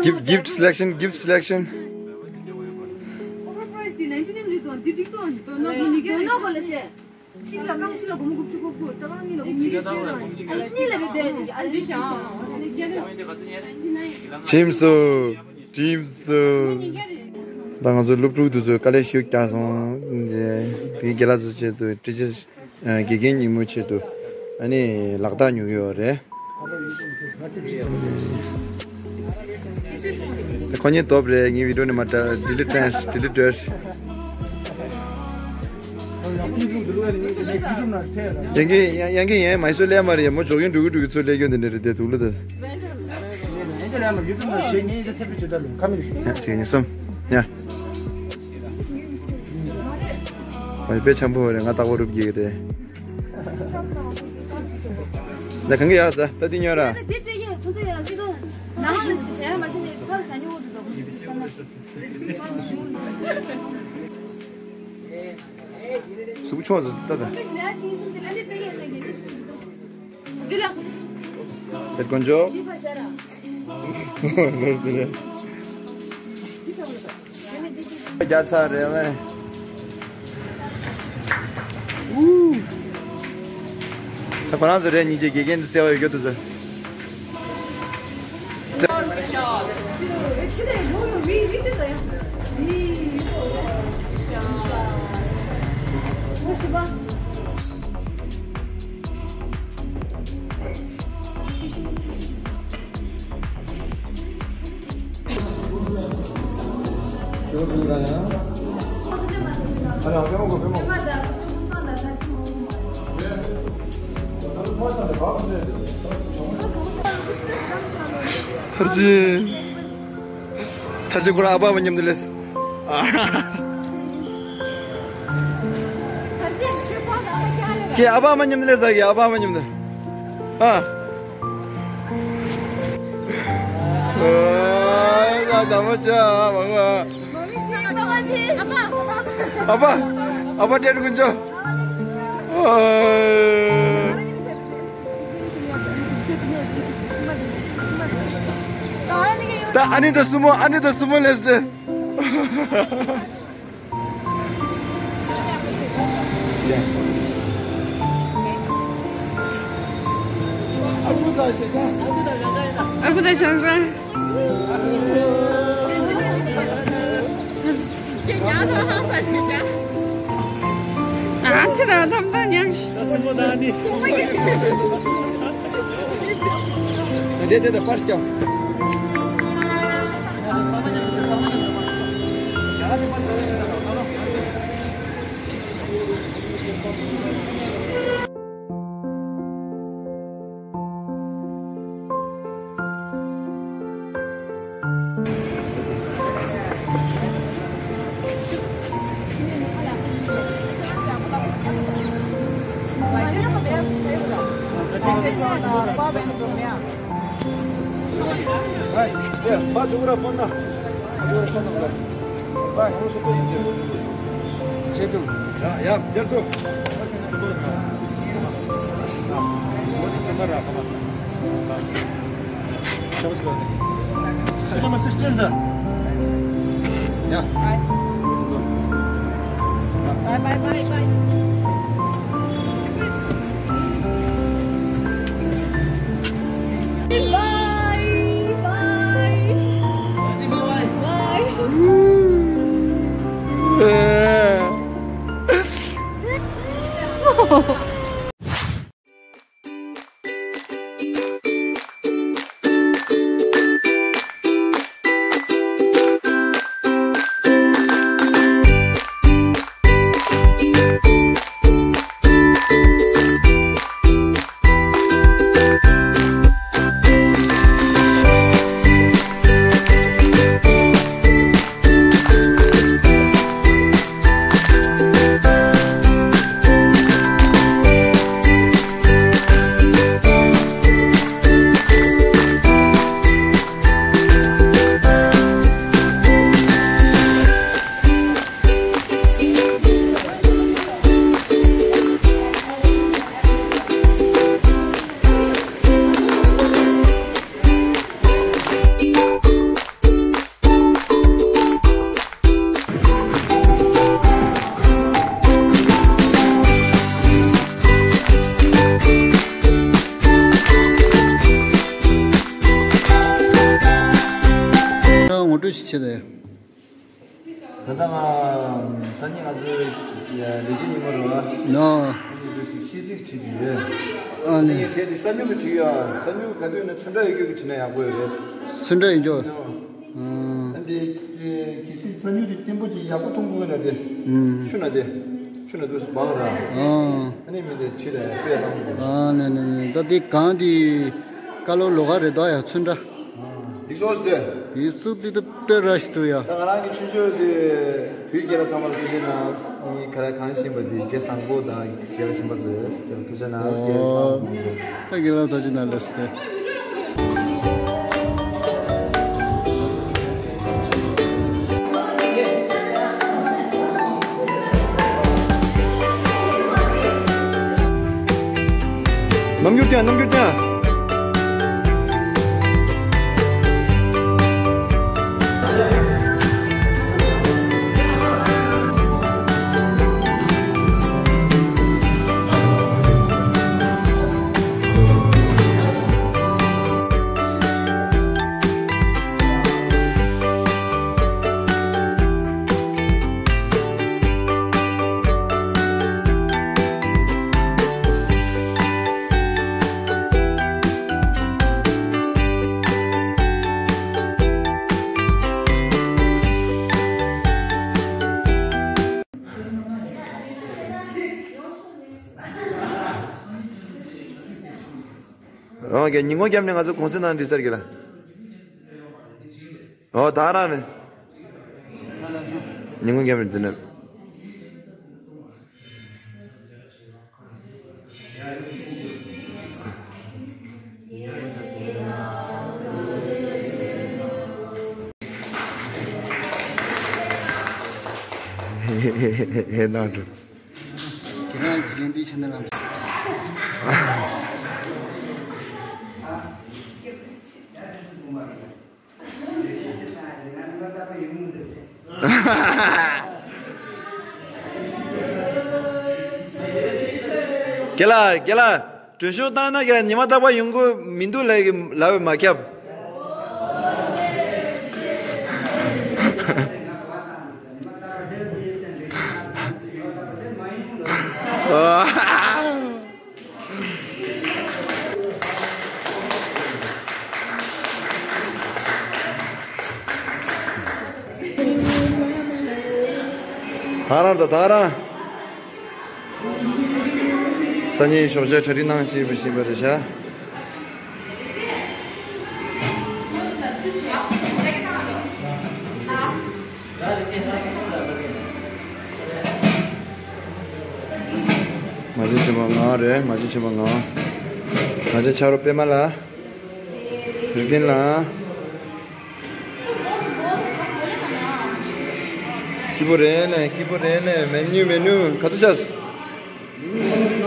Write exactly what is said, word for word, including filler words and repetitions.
Gift, gift selection, gift selection. Overprice དེ་ནན་ཊི་ནན་རེད་དོ། འདི་འགྲིག་དོ། དོ་ནོ་གོ་ནི་གོ་ནོ་གོ་ལ་སེ། གཅིག་ལ་རྐང་གཅིག་ལ་སྒོར་མོ་དགུ་བཅུ་གོ་དགུ། ད་རྐང་གཉིས་ལ་སྒོར་མོ་ཉི་ཤུ་རེད། ཨ་ལེ་གཉིས་ལ་རེད་དེ་ཨ་ལེ་ཤང་། ཁྲིམས་སུ། ཁྲིམས་སུ། ད་ང་ཚོ་སློབ་ཕྲུག་དེ་ཚོས་དཀའ་ལས་ཤུགས་རྒྱག་སོང་། དེ་དགེ་ལགས་ཚོ་ཆེད་དུ་དྲི་ཆ། ཨ། དགེ་རྒན་ཉིན་མོའི་ཆེད་དུ། ཨ་ནི་ལག་རྟགས་ཉོ་གི་ཡོད་རེད། ཁོ་གཉིས་སྟོབས་རེད། ངའི་བི་ཌིའོ་ནས་མ་དྲ་ཌི་ལིཊ་བཏང་། ཌི་ལིཊ་འགྲོ། ཡང་གི་ཡང་གི་ཡང་མ་སུ་ལས་མ་རེད། མོ་འཇོག་ཡོང་འགྲོ་གི་འགྲོ་གི་ཚུར་ལས་ཡོང་དེ་འདྲ་རེད་དེ་དུག་ལ་དེ། ཡ་བྱས་ཉིན་གསུམ། ཡ། ཨ། དཔེ་འཆམ་པོ་རེད། ང་རྟག་པར་རུབ་རྒྱག་གི་རེད། ད་གང་གི་ཡག་ད་ད་འདི་ཉོ་ར། ད་འདི་སྤྲད་ཀྱི་ཡོད། ཁོང་ཚོ་ཡོད་ལ་ཤི་དོ། ནང་ལ་ཞལ་མ་བྱས་ནས་ཕར་བཞག་ཉོ་འོ་འདུག་གཟུགས་པོ་ཆུང་བ་ད་ད། འདི་ལ། དེ་དཀོན་མཆོག་རྒྱ་ཚ་རེད་བས། ད་ཁོ་རང་ཚོ་རེད། སྙིང་རྗེ། དགེ་རྒན་དུ་བརྩེ་བ་ཡོད་རྒྱུ་དུ་ཚོ། ཐར་ཅི། ཐར་ཅི་ཁོ་རང་ཨ་ཕ་མ་མཉམ་དུ་སླེབས། ཀྱེ་ཨ་ཕ་མ་མཉམ་དུ་སླེབས་ས། ཀྱེ་ཨ་ཕ་མ་མཉམ་དུ། ཨ། ཨ། ཨ་ཕ། ཨ་ཕ། ཨ་ཕ་དེ་དཀོན་མཆོག་ད་ཨ་ནི་ད་སྲུ་མོ། ཨ་ནི་ད་སྲུ་མོ་སླེབས་ཏེ། ཨ་ཁུ་དང་ཞང་ཞང་། ཨ་ཙི་ད་དམ་ད་ཉག་ཤི། དེ་དེ་དེ་པར་སྐྱོང་། Bye, bye, bye, bye. Bye, bye. Bye. ཞིག་བྱེད་དེ། ད་ལྟ་ང་སང་ཉིན་ང་ཚོའི་ལས་བྱེད་ཉིན་མོ་རེད་བ། ནོ། ཤིས་ཚིག་བྲིས་ཀྱི་ཡོད། ཨ་ནི། ངས་བྲིས་ཏེ་ས་སྨྱུག་གིས་བྲིས་ཡོད། ས་སྨྱུག་ག་དུས་ན་ཚོན་ཁྲ་ཡོད་རྒྱུ་གིས་བྲིས་ན་ཡག་པོ་ཡོད་རེད། ཚོན་ཁྲ་ཡོད་རྒྱུ། ཨ་འདི་གལ་སྲིད་ས་སྨྱུག་དེ་བརྟན་པོ་ཅིག་ཡག་པོ་གཏོང་དགོས་ན་དེ། ཆུ་ན་དེ། ཆུ་ན་དུས་སུ་བང་ར། ཨ་ནི་མི་དེ་ཁྲིད་ལ་དཔེ་བཏང་དགོས། ཨ་ནི་ནི་ནི་ད་དེ་གང་དེ་ཀ་ལོ་ལོ་ག་རེ་ད་ཡ་ཚོན་ཁྲ། ཡིག་གཟུགས་དེ། ཡིག་གཟུགས་དེ་ད་དཔེ་ར་ཞིག་འདུག་ཡ། ད་ང་རང་གི་ཆུང་ཆུང་དེ་བོད་རྒྱལ་ལ་ཚང་མར་ཐུགས་རྗེ་གནང་། ངའི་ཁ་ར་གང་ཤེས་པ་དེ་རྒྱལ་བཟང་པོ་དང་རྒྱལ་ལ་ཆེན་པ་ཚོས་ཐུགས་རྗེ་གནང་། ཨོ། ད་རྒན་ལགས་ཐུགས་རྗེ་གནང་ལགས་སོ། རྣམ་འགྱུར་བསྟན། རྣམ་འགྱུར་བསྟན། རང་གི་ཉིན་གུང་རྒྱབ་ནས་ང་ཚོ་གུང་སེང་ནང་འདྲི་ས་རེད་གི་ལ། ཨོ་ད་རང་རེད། ཉིན་གུང་རྒྱབ་ནས་འདི་ནས། ཧེ་ཧེ་ཧེ་ཧེ་ནང་དུ། ཁྱེད་རང་གི་འདི་ཕྱི་ནང་ལམ། རྒན་ལགས། རྒན་ལགས། གྲོས་ཤོག་བཏང་ན་རྒན་ལགས་ཉི་མ་རྟག་པར་ཡོང་གི་མི་འདུག་ལབ་ཀྱི་ལབ་པས་མ་ཁྱབ། ད་རང་དང་ད་རང་སང་ཉིན་ཞོགས་ཇ་གྲ་སྒྲིག་གནང་ཞེས་པ་ཞིག་པ་རེད་ཤག་མ་བྱན་ཆེན་པོ་ང་རེད། མ་བྱན་ཆེན་པོ་ང་། མ་བྱན་ཆ་རོགས་པད་མ་ལགས། རིག་ལྡན་ལགས། སྐྱིད་པོ་རེད་ལེ། སྐྱིད་པོ་རེད་ལེ། མེ་ནུ་མེ་ནུ། ག་ཚོད་ཆགས།